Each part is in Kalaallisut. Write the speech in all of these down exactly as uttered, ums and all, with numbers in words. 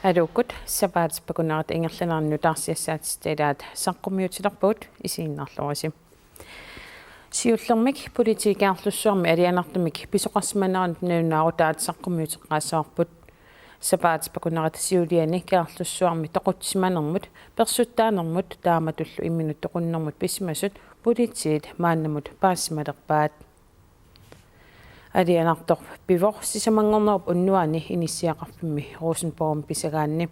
Aluukkut, sapaatip akunnerata ingerlanerani nutaarsiassaatitta ilaat saqqummiutilerpugut, isiginnaarluarisi. Siullermik politiit Kangerlussuarmi alianartumik pisoqarsimaneranut nalunaarutaat saqqummiuteqqaassavarput. Sapaatip akunnerata siuliani Kangerlussuarmi toqutsisimanermut, persuttaanermut taamatullu imminut toqunnermut pisimasut politiit maannamut paasimalerpaat. Alianartoq Pivoq sisamanngornerup unnuani inissiaqarfimmi Rosenborgimi pisagaanni.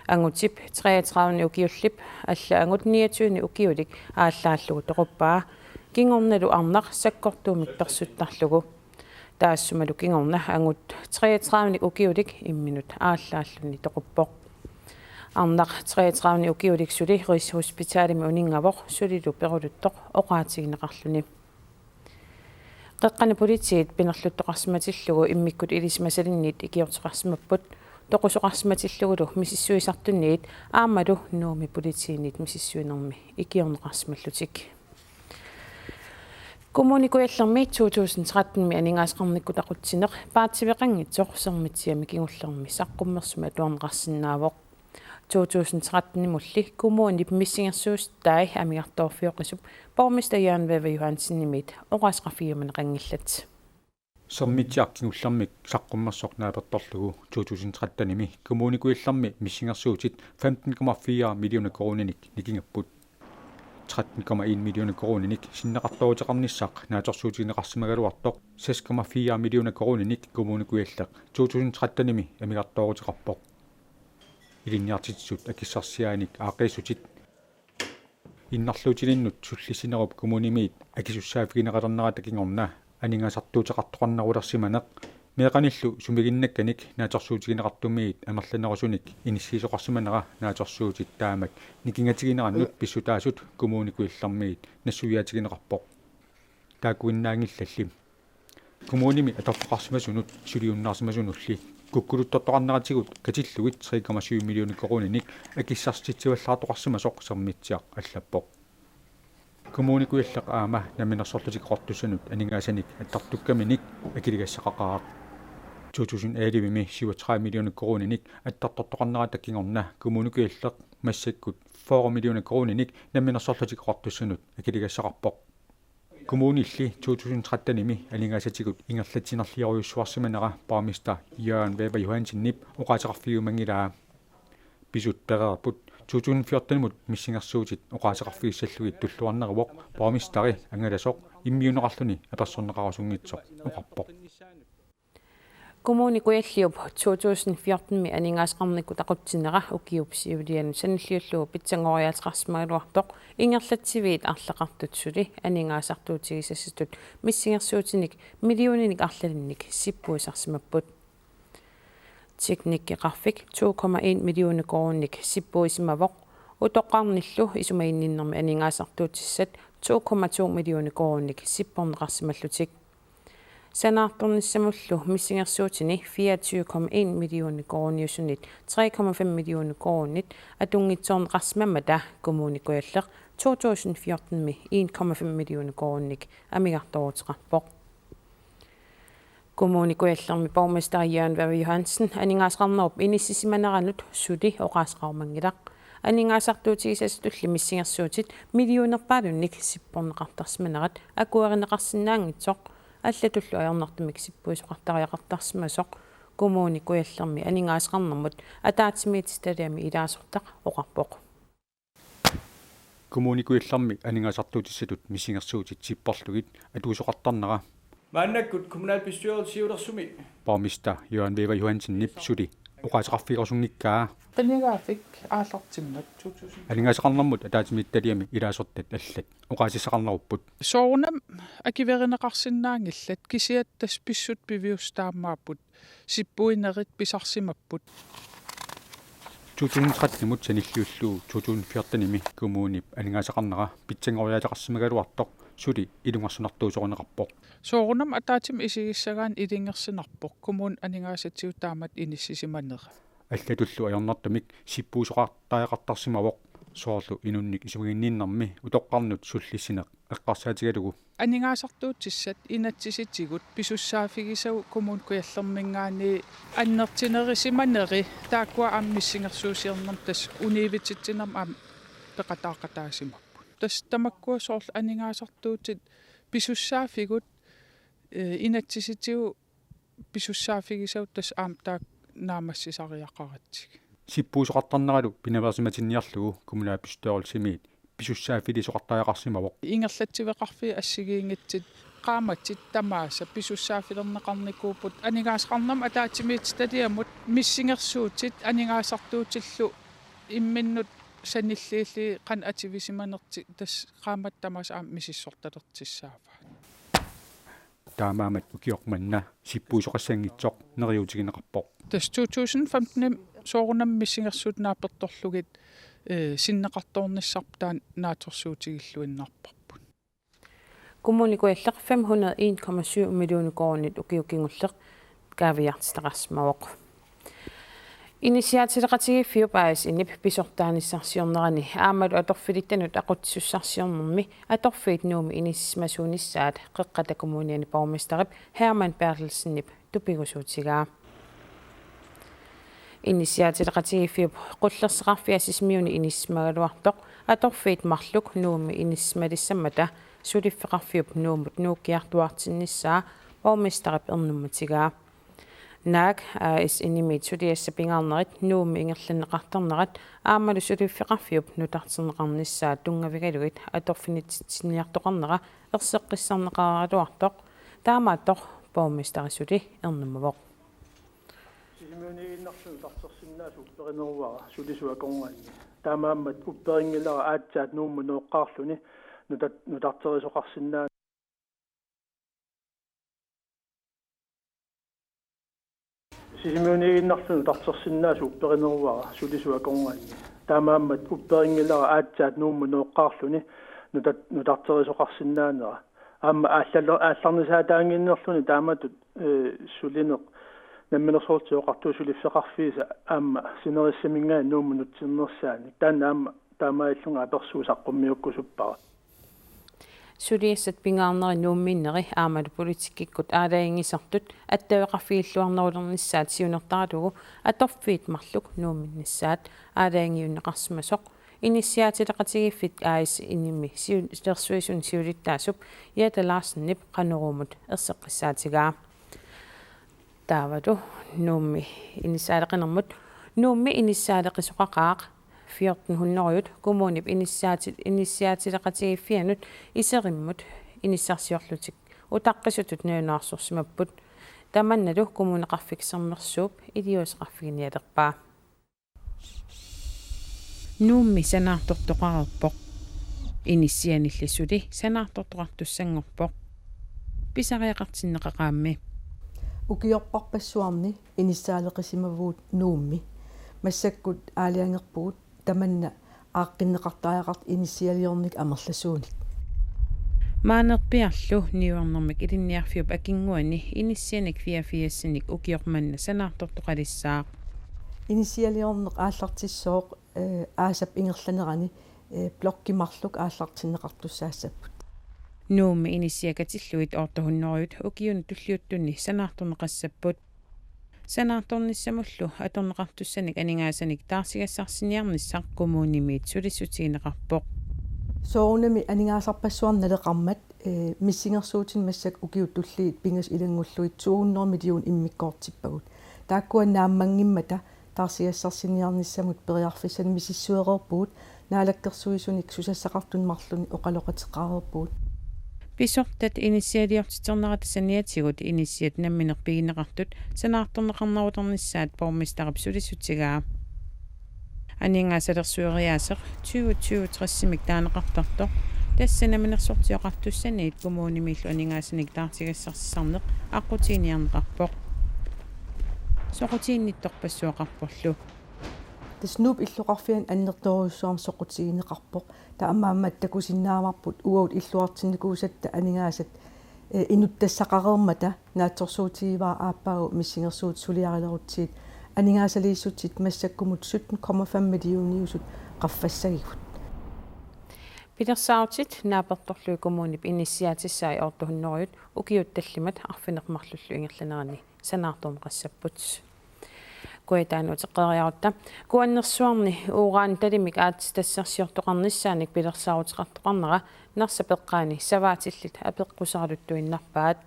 Angutip treogtredive ukiullip alla angut niogtyve ukiulik aallaallugu toquppaa, kingornalu arnaq sakkortuumik persuttarlugu. Taassumalu kingorna angut treogtredive ukiulik imminut aallaalluni toquppoq. Arnaq treogtredive ukiulik suli Rigshospitalimi uninngavoq, sulilu peruluttoq oqaatigineqarluni. Qeqqani politiit pinerluttoqarsimatillugu immikkut ilisimasalinniit ikiortoqarsimapput. Toqusoqarsimatillugulu misissuisartunniit aammalu Nuummi politiinit misissuinermi ikiorneqarsimallutik. Kommune Kujallermi to tusind tretten-imi aningaasaqarnikkut aqutsineq paatsiveqanngitsoq Sermitsiami kingullermi saqqummersumik atuarneqarsinnaavoq. To tusind tretten-imulli kommunip missingersuutitai amigartoorfioqisup borgmester Jørgen Wæver Johansenimit oqaaseqarfigiumaneqanngillat. Sermitsiaq kingullermik saqqummersoq naapertorlugu to tusind tretten-imi Kommune Kujallermi missingersuutit femten komma fire millioner koruuninik nikingapput. Tretten komma en millioner koruuninik sinneqartooruteqarnissaq naatsorsuutigineqarsimagaluartoq seks komma fire millioner koruuninik Kommune Kujalleq to tusind tretten-imi amigartooruteqarpoq. Ilinniartitsisut akissarsiaanik aaqqiissutit innarluutilinnut sullissinerup kommunimiit akisussaaffigineqalernerata kingorna aningaasartuuteqartoqarnerulersimaneq meeqqanillu sumiginnakkanik naatsorsuutigineqartumiit amerlanerusunik inissiisoqarsimanera naatsorsuutit taamak nikingatiginerannut pissutaasut Kommune Kujallermiit nassuiaatigineqarpoq. Taakkuinnaanngillalli. Kommunimi atortoqarsimasunut suliunnaarsimasunulli kukkuluttortoqarneratigut katillugit tre komma syv millioner koruuninik akissarsitsivallaartoqarsimasoq Sermitsiaq allappoq. Kommune Kujalleq aamma Namminersorlutik Oqartussanut aningaasanik attartukkaminik akiligassaqaqaaq. To tusind elleve-mi syvogtredive millioner koruuninik attartortoqarnerata kingorna Kommune Kujalleq massakkut fyrre millioner koruuninik Namminersorlutik Oqartussanut akiligassaqarpoq. Kommunilli to tusind tretten-imi aningaasatigut ingerlatsinerliorujussuarsimanera borgmester Jørgen Wæver Johansenip oqaaseqarfigiumanngilaa. Pisut pereerput to tusind fjorten-imut missingersuutit oqaaseqarfigissallugit tulluarneruvoq borgmesteri angalasoq immiunneqarluni apersorneqarusunngitsoq oqarpoq. Kommune Kujalliup to tusind fjorten-imi aningaasaqarnikkut aqutsinera ukiup siuliani sanilliullugu pitsanngoriaateqarsimagaluartoq ingerlatsiviit arlaqartut suli aningaasartuutigisassatut missingersuutinik millioninik arlalinnik sippuisarsimapput. Teknikkeqarfik to komma en millioner koruuninik sippuisimavoq, utoqqarnillu isumaginninnermi aningaasartuutissat to komma to millioner koruuninik sipporneqarsimallutik. Sanaartornissamullu missingersuutini fireogtyve komma en millioner koruuniusunit tre komma fem millioner koruunit atunngitsoorneqarsimammata Kommune Kujalleq to tusind fjorten-imi en komma fem millioner koruuninik amigartooruteqarpoq. Kommune Kujallermi borgmester Jørgen Wæver Johansen aningaasaqarnerup inissisimaneranut suli oqaaseqarumanngilaq. Aningaasartuutigisassatulli missingersuutit millionerpaalunnik sipporneqartarsimanerat akuerineqarsinnaanngitsoq allatullu ajornartumik sippuisoqartariaqartarsimasoq Kommune Kujallermi aningaasaqarnermut ataatsimiititaliami ilaasortaq oqarpoq. Kommune Kujallermi aningaasartuutissatut missingersuutit sipporlugit atuisoqartarnera maannakkut kommunalbestyrelsip siulersumi borgmester Jørgen Wæver Johansenip suli oqaaseqarfigerusunngikkaa. Qinigaaffik aallartinnat to tusind. Aningaasaqarnermut ataatsimiititaliami ilaasortat allat oqaasissaqarnerupput. Soorunami akuerineqarsinnaanngillat, kisianni tassa pissutsit piviusoq taamaapput, sippuinerit pisarsimapput. To tusind tretten-imut sanilliullugu to tusind fjorten-imi kommunip aningaasaqarnera pitsanngoriaateqarsimagaluartoq suli ilungersunartuusorineqarpoq. Soorunami ataatsimut isigissagaanni ilungersunarpoq kommunip aningaasatigut taamatut inissisimanera. Allatullu ajornartumik sippuisoqartariaqartarsimavoq, soorlu inunnik isumaginninnermi utoqqarnut sullissineq eqqarsaatigalugu. Aningaasartuutissat inatsisitigut pisussaaffigisavut Kommune Kujallerminngaanniit annertunerisimaneri taakkua aamma missingersuusiornermi tassa uniivititsinermi aamma peqataaqataasimapput. Tassa tamakkua soorlu aningaasartuutit pisussaaffigut, eh, inatsisitigut pisussaaffigisavut tassa aamma taakku naammassisariaqaratsigu. Sippuisoqartarneralu pinaveersimatinniarlugu kommunalbestyrelsimiit pisussaaffilisoqartariaqarsimavoq. Ingerlatsiveqarfiit assigiinngitsut qaammatit tamaasa pisussaaffilerneqarnikuupput aningaasaqarnermut ataatsimiititaliamut missingersuutit aningaasartuutillu imminnut sanilliullugu qanoq atuisimanertik tassa qaammatit tamaasa aamma misissortalertussaavaat. Taamaammat ukioq manna sippuisoqassanngitsoq neriuutigineqarpoq. Tassa to tusind femten soorunami missingersuutit naapertorlugit, eh, sinneqartoornissarput taanna naatsorsuutigilluinnarparput. Kommune Kujalleq fem hundrede en komma syv millioner koruunit ukioq kingulleq kaaviiaartitaqarsimavoq. Inissiaatileqatigiiffiup A/S-inip pisortaanissarsiornerani aammalu atorfilittanut aqutsisussarsiornermi atorfiit Nuummi inissisimasuunissaat Qeqqata Kommuniani borgmesterip Hermann Berthelsenip tupigusuutigaa. Inissiaatileqatigiiffiup qullersaqarfia Sisimiuni inissisimagaluartoq atorfiit marluk Nuummi inissisimalissammata suliffeqarfiup Nuummut nuukkiartuaartinnissaa borgmesterip ernummatigaa. Naak A/S-inimiit suliassat pingaarnerit Nuummi ingerlanneqartarnerat aammalu suliffeqarfiup nutarterneqarnissaa tunngavigalugit atorfinitsitsiniartoqarnera erseqqissarneqaraluartoq, taamaattoq borgmesteri suli ernummavoq. Sisimiuniiginnarluni nutartersinnaasut upperineruara sulisut akornanni. Taamaammat upperinngilara aatsaat Nuummut nooqqaarluni nutat-, nutarterisoqarsinnaa-, Sisimiuniiginnarluni nutartersinnaasut upperineruara sulisut akornanni. Taamaammat upperinngilara aatsaat Nuummut nooqqaarluni nutat-, nutarterisoqarsinnaanera. Aamma aallaler-, aallarnisaataannginnerluni taamatut, eh, sulineq Namminersorlutik Oqartuut suliffeqarfiisa aamma sinerissaminngaanniit Nuummut nutsiniarsaanik. Taanna aamma taamaalillunga apersuut saqqummiukkusuppara. Suliassat pingaarnerit Nuummiinneri aammalu politikkikkut aalajangiisartut attaveqarfigilluarnerulernissaat siunertaralugu atorfiit marluk Nuumminnissaat aalajangiunneqarsimasoq Inissiaatileqatigiiffik A/S-inimi siu-, siulersuisuni siulittaasup Jette Larsenip Qanoruumut erseqqissaatigaa. Taavalu Nuummi inissaaleqinermut. Nuummi inissaaleqisoqaqaaq fjorten hundrede kommunip inissaati-, inissiaatileqatigiiffianut iserimmut inissarsiorlutik utaqqisutut nalunaarsorsimapput. Tamannalu Kommuneqarfik Sermersuup iliuuseqarfiginialerpaa. Nuummi sanaartortoqareerpoq. Inissianilli suli sanaartortoqartussanngorpoq. Pisariaqartinneqaqaammi. Ukiorparpassuarni inissaaleqisimavugut Nuummi. Massakkut aalajangerpugut tamanna aaqqinneqartariaqartoq inissialiorneq amerlasuunik. Maanerpiarlu niuernermik ilinniarfiup akinnguani inissianik fireogfirsinik ukioq manna sanaartortoqalissaaq. Inissialiorneq aallartissooq, eh, aasap ingerlanerani, eh, blokki marluk aallartinneqartussaassapput. Nuummi inissiat katillugit otte hundrede ukiuni tulliuttuni sanaartorneqassapput. Sanaartornissamullu atorneqartussanik aningaasanik taarsigassarsiniarnissaq kommunimiit sulissutigineqarpoq. Soorunami aningaasarpassuarnik naleqarmat, eh, missingersuutinik massakkut ukiut tulliit pingasut ilanngullugit to hundrede millionit immikkoortippagut. Taakkua naammanngimmata taarsigassarsiniarnissamut periarfissanik misissuereerpugut, Naalakkersuisunik susassaqartunik marlunnik oqaloqateqareerpugut. Pisortat inissialiortiternerata saniatigut inissiat nammineq pigineqartut sanaartorneqarnerulernissaat borgmesterip sulissutigaa. Aningaasalersueriaaseq tyve tyve tres-imik taaneqartartoq, tassa Namminersorlutik Oqartussaniit kommunimiillu aningaasanik taarsigassarsisarneq aqqutiginiarneqarpoq. Soqutiginnittorpassuaqarporlu. Tassa Nuup illoqarfiani annertoorujussuarmik soqutigineqarpoq. Taamaammat takusinnaavarput uagut illoqartinnikuusatta aningaasat, eh, inuttassaqareermata naatsorsuutigivara aappaagu missingersuutit suliarilerutsigit aningaasaliissutsit massakkumut sytten komma fem millioniusut qaffassagigut. Pilersaarutit naapertorlugit kommunip inissiaatissaat otte hundrede ukiut tallimat arfineq-marlullu ingerlanerani sanaartorneqassapput. Kujataanut eqqaariarutta. Kuannersuarni uran talimik aatsitassarsiortoqarnissaanik pilersaaruteqartoqarnera Narsap eqqaani savaatillit apeqqusaaluttuinnarpaat.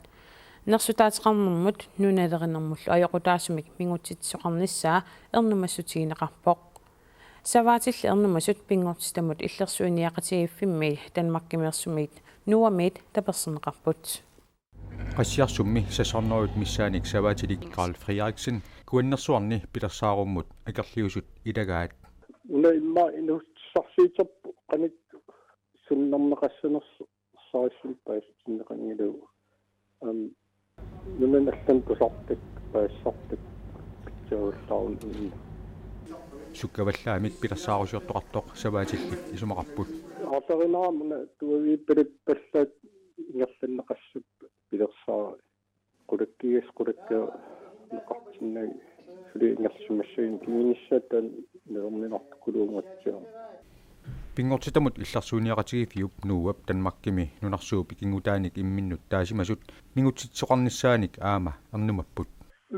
Nersutaateqarnermut nunalerinermullu ajoqutaasumik mingutsitsisoqarnissaa ernumassutigineqarpoq. Savaatillit ernumasut pinngortitamut illersuiniaqatigiiffimmiit Danmarkimeersumiit NOAH-miit taperserneqarput. Qassiarsummi seks hundrede missaannik savaatilik Karl Frederiksen Kuannersuarni pilersaarummut akerliusut ilagaat. Una immaqa inuussutissarsiuterput qanoq sunnerneqassanersoq saassussip paasitinneqanngilagut. Am, nunanut allanut tusartakkat, paasisartakkat pitsaallaarneq. Sukkavallaamik pilersaarusiortoqartoq savaatillit isumaqarput. Aatariinnaamuna tuaviippallaat ingerlanneqassapput pilersaarut. Qulakkiigassat qulakkeerneqartinnagit suli ingerlasimassaginnarput kingunissaat taanna nalorninartukuluugatsiarmat. Pinngortitamut illersuiniaqatigiiffiup NOAH-p Danmarkimi nunarsuup ikinngutaanik imminnut taasimasut mingutsitsisoqarnissaanik aamma ernumapput.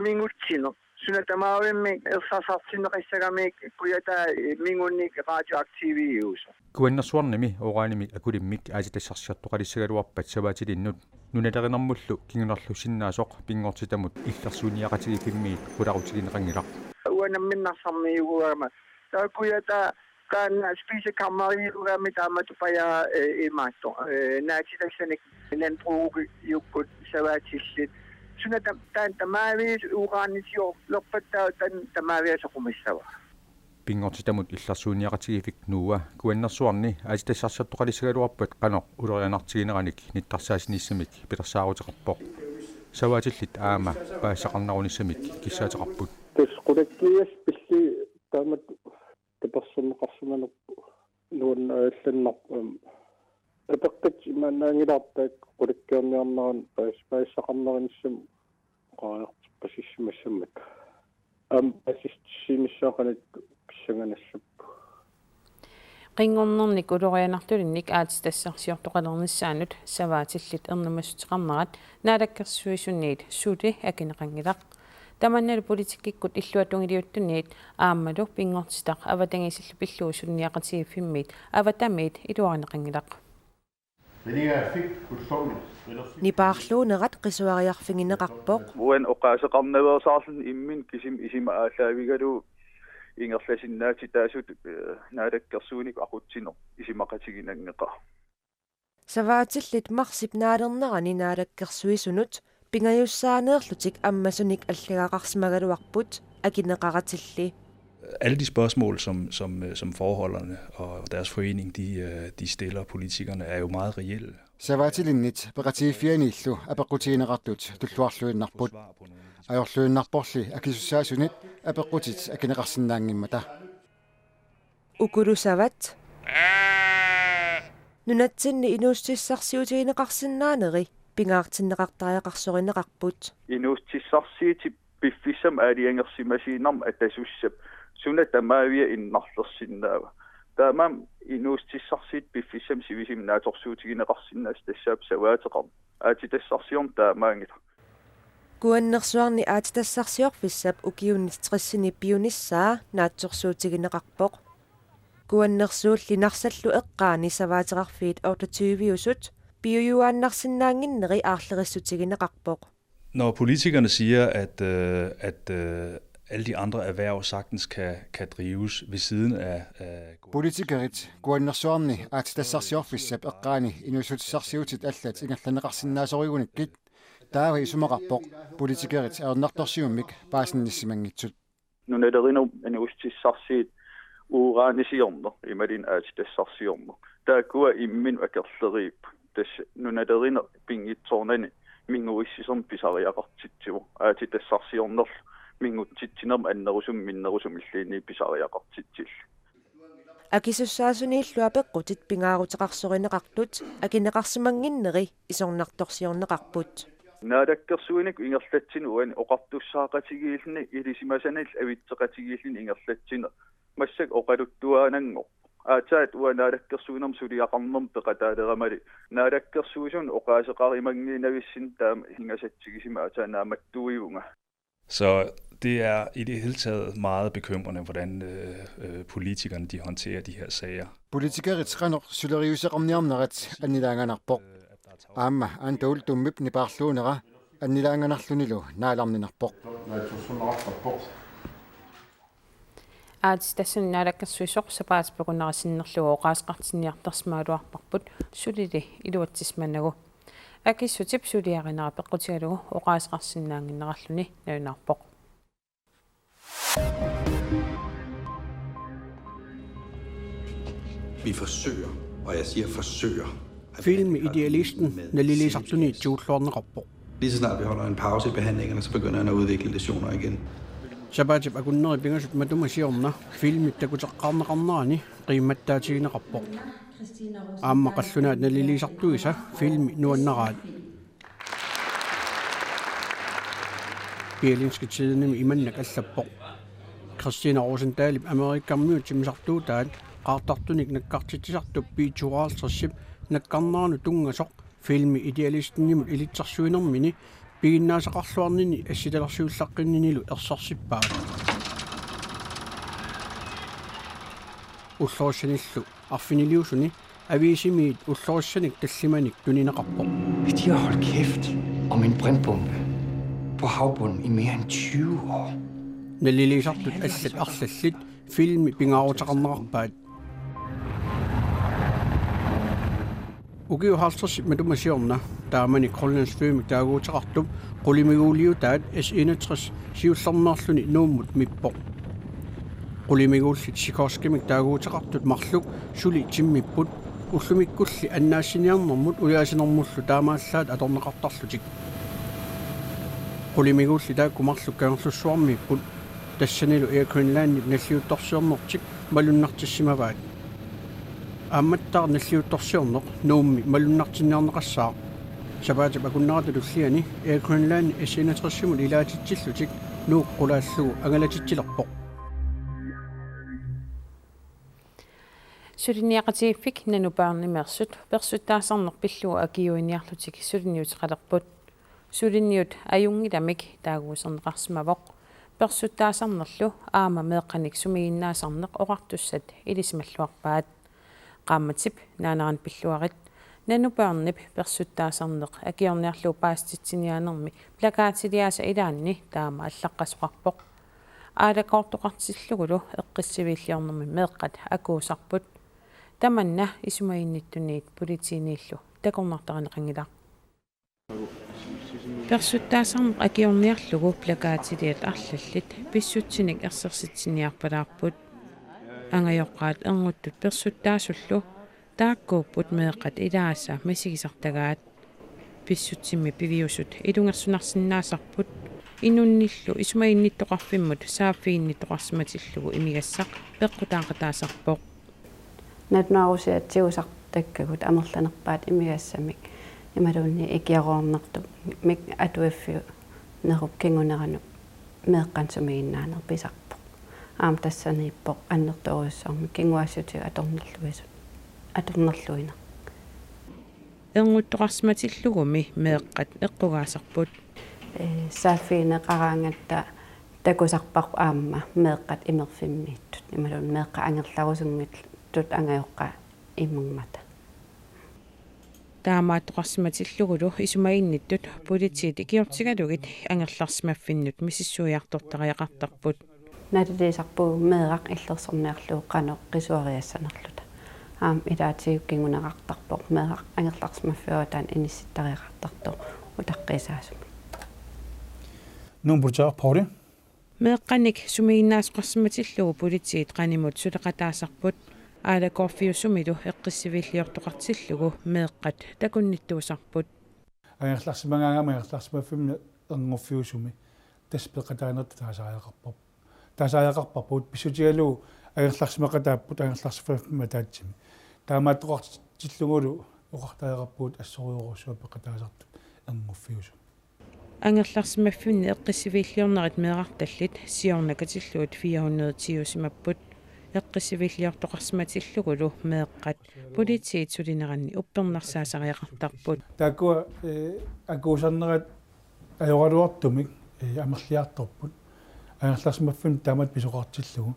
Mingutsineq. Suna tamavimmik ersarisartinneqassagamik Kujataa mingunik radioaktiviusoq. Kuannersuarnimi uranimik akulimmik aatsitassarsiortoqalissagaluarpat savaatilinnut nunalerinermullu kingunerlussinnaasoq pinngortitamut illersuiniaqatigiiffimmiit qularutigineqanngilaq. Uanga nammineq narsarmiuugama. Taava Kujataa taanna spisekammerigami taamatut pajaa, eh, imaattoq. Eh, naatitassanik landbrugiukkut savaatillit. Suna tam-, taanna tamaviaat uranisiorlerpat taava taanna tamaviaat soqumissavaa. Pinngortitamut illersuiniaqatigiiffik NOAH Kuannersuarni aatsitassarsiortoqalissagaluarpat qanoq ulorianartigineranik nittarsaassinissaminik pilersaaruteqarpoq. Savaatillit aamma paasisaqarnerunissamik kissaateqarput. Tassa qulakkiigassat pillugit taamatut taperserneqarsimanerput nuannaallannarput. Apeqqut imaannaanngilaat taakku qulakkeerniarneranni paas-, paasisaqarnerinissamut oqariartorpasissimammat. Aamma paasissutissiinissaa qanoq pissanganassapput. Qinngornernik ulorianartulinnik aatsitassarsiortoqalernissaanut savaatillit ernumassuteqarnerat Naalakkersuisuniit suli akineqanngilaq. Tamannalu politikkikkut illuatungiliuttuniit aammalu pinngortitaq avatangiisillu pillugu suliniaqatigiiffimmiit avatamiit iluarineqanngilaq. Nipaarluunerat qisuariarfigineqarpoq. Uani oqaaseqarnaveersaarluni imminut kisimi isima aallaavigalugu ingerlasinnaatitaasutut, eh, naalakkersuinikkut aqutsineq isumaqatiginanngeqaaq. Savaatillit marsip naalernerani Naalakkersuisunut pingajussaaneerlutik ammasunik allagaqarsimagaluarput akineqaratilli. Alle de spørgsmål, som, som, øh, som forholderne og deres forening, de, øh, de stiller politikerne, er jo meget reelle. Savaatilinnit peqatigiiffianiillu apeqqutigineqartut tulluarluinnarput. Ajorluinnarporli akisussaasunik apeqqutit akineqarsinnaanngimmata. Ukulu savat. Nunatsinni inuussutissarsiutigineqarsinnaaneri pingaartinneqartariaqarsorineqarput. Inuussutissarsiutit piffissami aalajangersimasiinnarmik atasussap suna tamaviat innarlersinnaava. Taamaammat inuussutissarsiutit piffissami sivisimi naatsorsuutigineqarsinnaasut tassaapput savaateqarneq. Aatsitassarsiorneq taamaanngilaq. Kuannersuarni aatsitassarsiorfissap ukiuni tressini piunissaa naatsorsuutigineqarpoq. Kuannersuulli Narsallu eqqaani savaateqarfiit otteogtyve-usut piujuaannarsinnaannginneri aarlerissutigineqarpoq. Når politikerne siger, at, øh, at, øh, alle de andre erhverv sagtens kan, kan drives ved siden af, af Politikerit Kuannersuarni aatsitassarsiorfissap eqqaani inuussutissarsiutit allat ingerlanneqarsinnaasorigunikkit taava isumaqarpoq politikerit ajornartorsiummik paasinnissimanngitsut. Nunalerinerup inuussutissarsiutit uranisiorneq imaluunniit aatsitassarsiorneq. Taakkua imminut akerleriipput. Tassa nunalerineq pinngitsoornani minguissisoq pisariaqartitsivoq. Aatsitassarsiornerlu mingutsitsinermi annerusumik minnerusumilluunniit pisariaqartitsillugu. Akisussaasuniillu apeqqutit pingaaruteqarsorineqartut akineqarsimannginneri isornartorsiorneqarput. Naalakkersuinikkut ingerlatsineq uani oqartussaaqatigiilluni ilisimasanillu avitseqatigiilluni ingerlatsineq massakkut oqaluttuaannanngorpoq. Aatsaat uanga naalakkersuinermik suliaqarnermik peqataaleramali naalakkersuisunut oqaaseqarumaanngiinnavissinni taama ingasatsigisumik aatsaat naammattuivunga. Så det er i det hele taget meget bekymrende, hvordan øh, øh, politikerne de håndterer de her sager. Politikerit qanoq suleriuseqarniarnerat annilaanganarpoq. Aamma Anda Uldumip nipaarluunera annilaanganarlunilu naalarninarpoq. Aatsaat tassani naalakkersuisoq sapaatip akunnerata sinnerlugu oqaaseqartinniartarsimagaluarparput sulili iluatsisimanagu. Akissutip suliarinera peqqutigalugu oqaaseqarsinnaannginnerarluni nalunaarpoq. Vi forsøger, og jeg siger forsøger, at Filmi idealisten naliliisartuniit tigulluarneqarpoq. Lige så snart vi holder en pause i behandlingerne, så begynder han at udvikle læsioner igen. Sapaatip akunneri pingasut matuma siorna filmip takuteqqaarneqarnerani qiimmattaatigineqarpoq. Aamma qallunaat naliliisartuisa filmi nuannaraat. Berlingske Tidendemi imannak allappoq: Christina Rosenthalip Amerikamiut timmisartuutaat qaartartunik nakkartitsisartup B tooghalvtredsip nakkarneranut tunngasoq filmi idealistinimut ilitsersuinermini piginnaasaqarluarnini assitalersuillaqqinninnilu ersersippaat. Ullorissanilu arfiniliusuni aviisimiit ullorissanik tallimanik tunineqarpoq. Hvis de har holdt kæft om en brintbombe på havbunden i mere end tyve år. Naliliisartut allat arlallit filmi pingaaruteqarneqarpaat. Ukiut halvtredsip matuma siorna taamani Grønlandsflyimik taaguuteqartup qulimiguuliutaat S enogtres siullermeerluni Nuummut mippoq. Qulimiguullit Sikorskimik taaguuteqartut marluk suli timmipput, ullumikkulli annaassiniarnermut ujaasinermullu taamaallaat atorneqartarlutik. Qulimiguullit taakku marluk Kangerlussuarmiipput, tassanilu Air Greenlandip nalliuttorsiornertik malunnartissimavaat. Aammattaaq nalliuttorsiorneq Nuummi malunnartinniarneqassaaq. Sapaatip akunnerata tulliani Air Greenland S enogtresimut ilaatitsillutik Nuuk qulaallugu angalatitsilerpoq. Suliniaqatigiiffik Nanu Børnimeersut persuttaasarneq pillugu akiuiniarlutik suliniuteqalerput. Suliniut ajunngilamik taaguuserneqarsimavoq. Persuttaasarnerlu aamma meeqqanik sumiginnaasarneq oqartussat ilisimalluarpaat. Qaammatip naanerani pilluarit Nanu Børnip persuttaasarneq akiorniarlugu paasititsiniaanermi plakaatiliaasa ilaanni taama allaqqasoqarpoq. Aalakoortoqartillugulu eqqissiviilliornermi meeqqat akuusarput. Tamanna isumaginnittuniit politiiniillu takornartarineqanngilaq. Persuttaasarneq akiorniarlugu plakaatiliat arlallit pissutsinik ersersitsiniarpalaarput. Angajoqqaat ernuttut persuttaasullu taakkuupput meeqqat ilaasa misigisartagaat. Pissutsimmi piviusut ilungersunarsinnaasarput. Inunnillu isumaginnittoqarfimmut saaffiginnittoqarsimatillugu imigassaq peqqutaaqataasarpoq. Nalunaarusii tigusartakkagut amerlanerpaat imigassamik imaluunniit ikiaroornartumik atuiffiunerup kinguneranut meeqqanik sumiginnaaneq pisarpoq. Aamma tassaniippoq annertoorujussuarmik kinguaassiutigut atornerluisu-, atornerluineq. Ernuttoqarsimatillugumi meeqqat eqqugaasarput. Ee, saaffigineqaraangatta takusarparput aamma meeqqat imerfimmiittut, imaluunniit meeqqat angerlarusunngitsut angajoqqaat imermata. Taamaattoqarsimatillugulu isumaginnittut politiit ikiortigalugit angerlarsimaffinnut misissuiartortariaqartarput. Naliliisarpugut meeraq illersorniarlugu qanoq qisuariassanerluta. Aamma ilaatigut kinguneqartarpoq meeraq angerlarsimaffiup avataani inissittariaqartartoq utaqqiisaasumik. Nuummut politiit Pauli. Meeqqanik sumiginnaasoqarsimatillugu politiit qanimut suleqataasarput. Aalakoorfiusumilu eqqissiviilliortoqartillugu meeqqat takunnittuusarput. Angerlarsimagaangama angerlarsimaffimmi ernuffiusumi tassa peqataanertut taasariaqarpar-, taasariaqarparput pissutigalugu angerlarsimaqataapput angerlarsimaffimmik ataatsimi. Taamaattoqartillugulu oqartariaqarpugut assorujussuaq peqataasartut ernuffiusumi. Angerlarsimaffinni eqqissiviilliornerit meerartallit siorna katillugit fire hundrede tiusimapput. Eqqissiviilliortoqarsimatillugulu meeqqat politiit sulineranni uppernarsaasariaqartarput. Taakkua, eh, akuusarnerat ajoraluartumik, eh, amerliartorput. Angerlarsimaffinni taamatut pisoqartillugu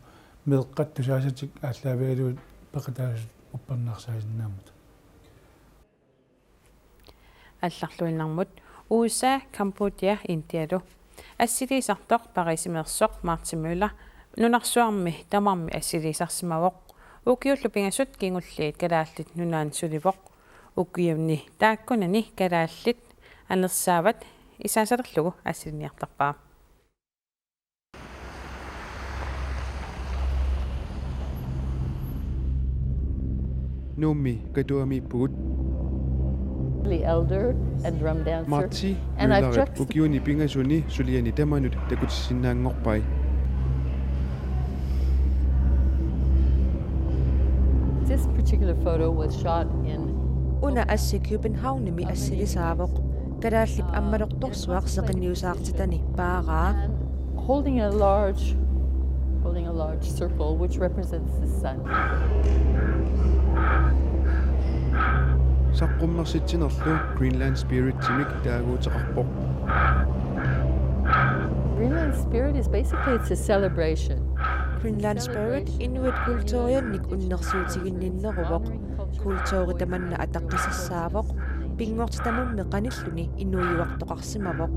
meeqqat tusaasatik aallaavigalugit peqataasut uppernarsaasinnaammat. Allarluinnarmut U S A, Cambodja, Indialu. Assiliisartoq Parisimeersoq Martin Møller nunarsuarmi tamarmi assiliisarsimavoq. Ukiullu pingasut kingulliit Kalaallit Nunaanni sulivoq. Ukiuni taakkunani kalaallit anersaavat isaasalerlugu assiliniartarpaa. Nuummi Katuamiippugut. The elder and drum dancer. Marti And I've Møllerip trekked ukiuni pingasuni suliani tamanut takutissinnaanngorpai. This particular photo was shot in Una assi Københavnimi assilisaavoq. Kalaallip ammalortorsuaq seqinniusaartitani paaraa. Holding a large, holding a large circle which represents the sun. Saqqummersitsinerlu Greenland Spiritimik taaguuteqarpoq. Greenland Spirit is basically, it's a celebration. Greenland Spirit inuit kulturiannik unnersiutiginninneruvoq. Kulturi tamanna ataqqisassaavoq, pinngortitamummi qanilluni inuujuartoqarsimavoq.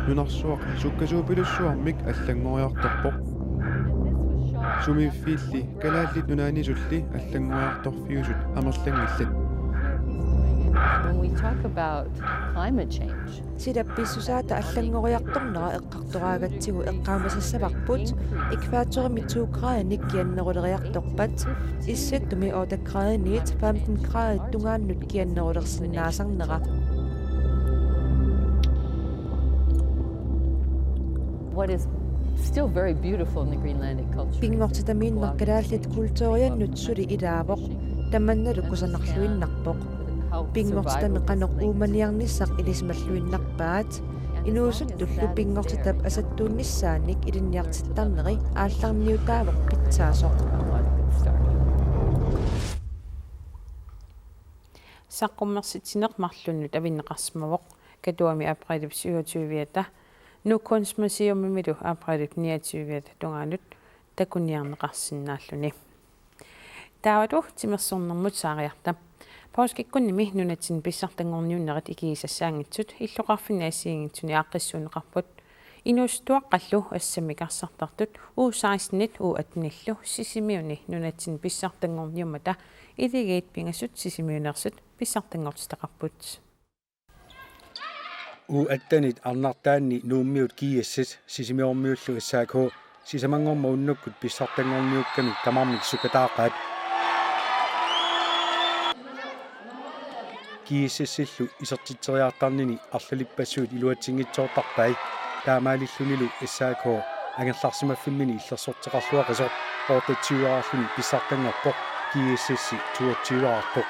Nunarsuaq sukkasuupilussuarmik allanngoriartorpoq. Sumiiffiilli Kalaallit Nunaannisulli allanngoriartorfiusut amerlanngillat. When we talk about climate change, Sila pissusaata allanngoriartornera eqqartoraagatsigu eqqaamasassavarput, ekvatorimi to graadinik kianneruleriartorpat, issittumi otte graadiniit femten graadit tungaannut kiannerulersinnaasarnera. What is still very beautiful in the Greenlandic culture is the Pinngortitamiinnaq kalaallit kulturiannut suli ilaavoq, tamannalu kusanarluinnarpoq. Pinngortitami qanoq uumaniarnissaq ilisimalluinnarpaat, inuusuttullu pinngortitap asattuunnissaannik ilinniartittarneri aallarniutaavoq pitsaasoq. Saqqummersitsineq marlunnut avinneqarsimavoq. Katuami aprilip syvogtyviata, Nuuk Kunstmuseumimilu aprilip niogtyviata tungaanut takuniarneqarsinnaalluni. Taavalu timersornermut saariarta. Poorskikkunnimi nunatsinni pissartanngorniunnerit ikigisassaanngitsut illoqarfinni assigiinngitsuni aaqqissuunneqarput. Inuusuttuaqqallu assammik arsartartut U sekstenit U attenillu Sisimiuni nunatsinni pissartanngorniummata iligiit pingasut Sisimiuneersut pissartanngortitaqarput. U attenit arnartaanni Nuummiut G S S, Sisimiormiullu S A K, sisamanngormat unnukkut pissartanngorniukkamik tamarmik sukkataaqaat. G S S-illu isertitseriartarnini arlalippassuit iluatsinngitsoortarpai. Taamaalillunilu S A K angerlarsimaffimmini illersorteqarluaqisoq otteogtyveraarluni pissartanngorpoq, G S S toogtyveraartoq.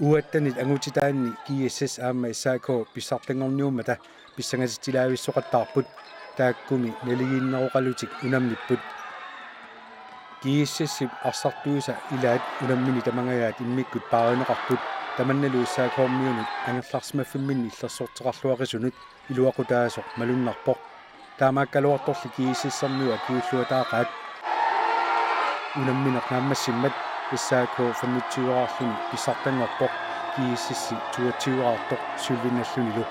U attenit angutitaanni G S S aamma S A K pissartanngorniummata pissangatitsilaavissoqattaarput, taakkumi naligiinneroqalutik unammipput. G S S-ip arsartuisa ilaat unammini tamangajaat immikkut paarineqarput, tamannalu S A K-ormiunut angerlarsimaffimminni illersorteqarluaqisunut iluaqutaasoq malunnarpoq. Taamaakkaluartorli G S S-ermiut akiuulluataaqaat. Unammineq naammassimmat S A K femogtyveraarluni pissartanngorpoq, G S S toogtyveraartoq sølvinnallunilu.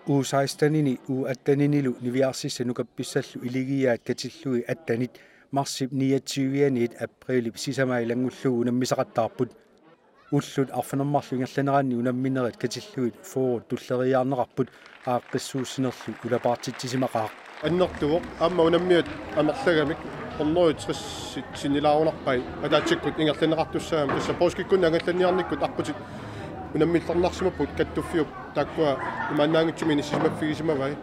U sekstenini U atteninilu niviarsissat nukappissallu iligiiaat katillugit attenit marsip niogtyvianiit aprilip sisamaa ilanngullugu unammisaqattaarput. Ullut arfineq-marluk ingerlaneranni unamminerit katillugit fyrre tulleriiaarneqarput aaqqissuussinerlu ulapaartitsisimaqaaq. Annertuvoq aamma unammiat amerlagamik hundrede tres sinnilaarunarpai ataatsikkut ingerlanneqartussaagami, tassa poorskikkunni angallanniarnikkut aqqutit unammillersimapput, kattuffiup taakkua imaannaanngitsumik inissisimaffigisimagai.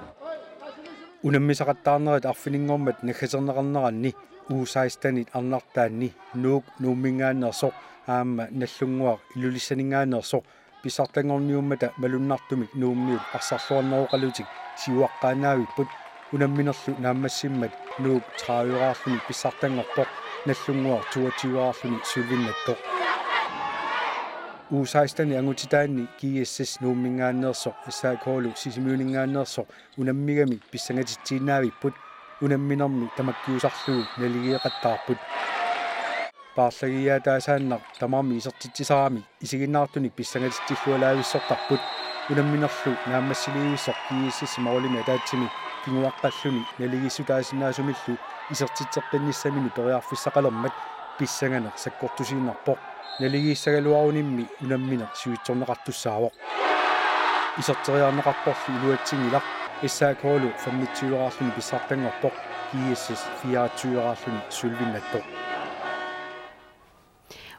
Unammisaqattaarnerit arfininngormat naggaserneqarneranni U sekstenit arnartaanni Nuuk Nuumminngaanneersoq aamma Nagdlunguaq Ilulissaninngaanneersoq pissartanngorniummata malunnartumik Nuummiut arsarluarneroqalutik siuaqqaannaavipput. Unamminerlu naammassimmat Nuuk tredive-raarluni pissartanngorpoq, Nagdlunguaq toogtyve-raarluni sølvinnattoq. U seksten angutitaanni G S S Nuumminngaanneersoq S A K-lu Sisimiuninngaanneersoq unammigamik pissangatitsiinnaavipput, unamminermi tamakkiusarlugu naligeeqattaarput. Paarlagiaataasaannaq tamarmik isertitsisarami isiginnaartunik pissangatitsillualaavissortarput, unamminerlu naammassiliivissoq G S S-ip målimi ataatsimi kinguaqqalluni naligiissutaasinnaasumillu isertitseqqinnissaminut periarfissaqalermat pissanganeq sakkortusiinnarpoq. Naligiissagaluarunimmi unammineq sivitsorneqartussaavoq. Iserteriarneqarporli iluatsinngilaq, S A K-lu femogtyve-raarluni pissartanngorpoq, G S S fireogtyve-raarluni sølvinnattoq.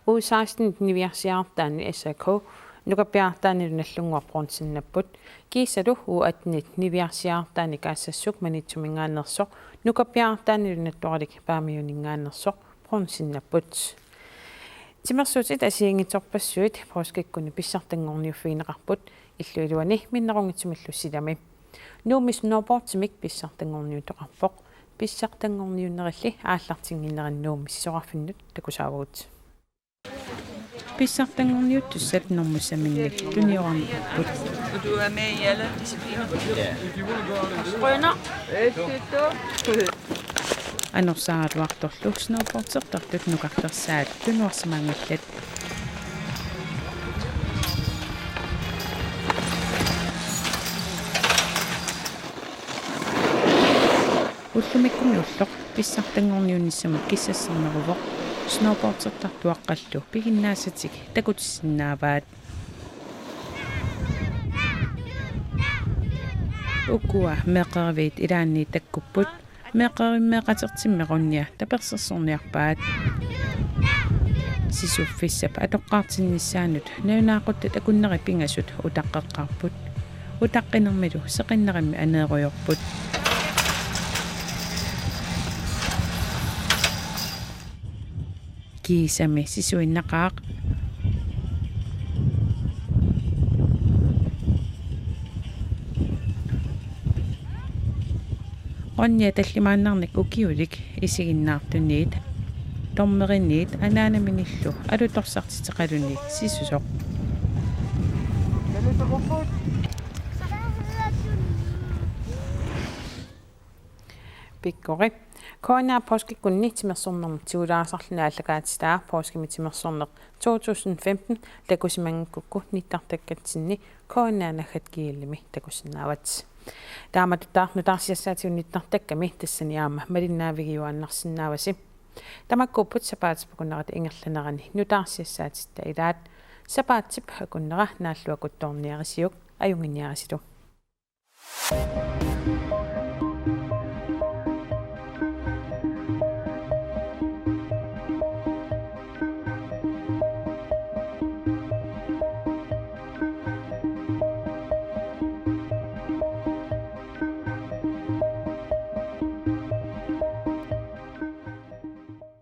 U seksten niviarsiartaani S A K nukappiartaanilu Nagdlunguaq bronzennapput. Kiisalu U atten niviarsiartaani Kaassassuk Maniitsuminngaanneersoq nukappiartaanilu Nattoralik Paamiuninngaanneersoq bronzennapput. Timersuutit assigiinngitsorpassuit poorskikkunni pissartanngorniuffigineqarput illup iluani minnerunngitsumillu silami. Nuummi snowboardimik pissartanngorniuteqarpoq. Pissartanngorniunnerilli aallartinnginnerini Nuummi sisorarfinnut takusaavagut. Pissartanngorniuttussat normussaminnik tuniorarneqarput. Vil du være med i alle discipliner? Ja. Grønner. Anorsaaraluartorlu snowboardertartut nukartersaat tunuarsimaanngillat. Ullumikkummi ulloq pissartanngorniunnissamut kissassarneruvoq, snowboardertartut aqqallu piginnaasatik takutissinnaavaat. Ukua meeqqeriviit ilaanniit takkupput, meeqqerimmeeqatertimmi Ronja tapersersorniarpaat. Sisuffissap atoqqaartinnissaanut nalunaaquttat akunneri pingasut utaqqeqqaarput. Utaqqinermilu seqinnerimmi aneerujoorput. Kiisami sisuinnaqaaq. Ronja tallimaannarnik ukiulik isiginnaartuniit, dommeriniit anaanaminillu alutorsartiteqaluni sisusoq. Pikkori. K N R poorskikkunni timersornermut tigulaasarluni aallakaatitaa poorskimi timersorneq to tusind femten takusimanngikkukku nittartakkatsinni K N R naggat G L-imi takusinnaavat. Taamatut nutaarsiassaatigut nittartakkami tassani aamma malinnaavigiuaannarsinnaavasi. Tamakkuupput sapaatip akunnerata ingerlanerani nutaarsiassaatitta ilaat. Sapaatip akunnera naalluakuttoorniarisiuk, ajunnginniarisilu.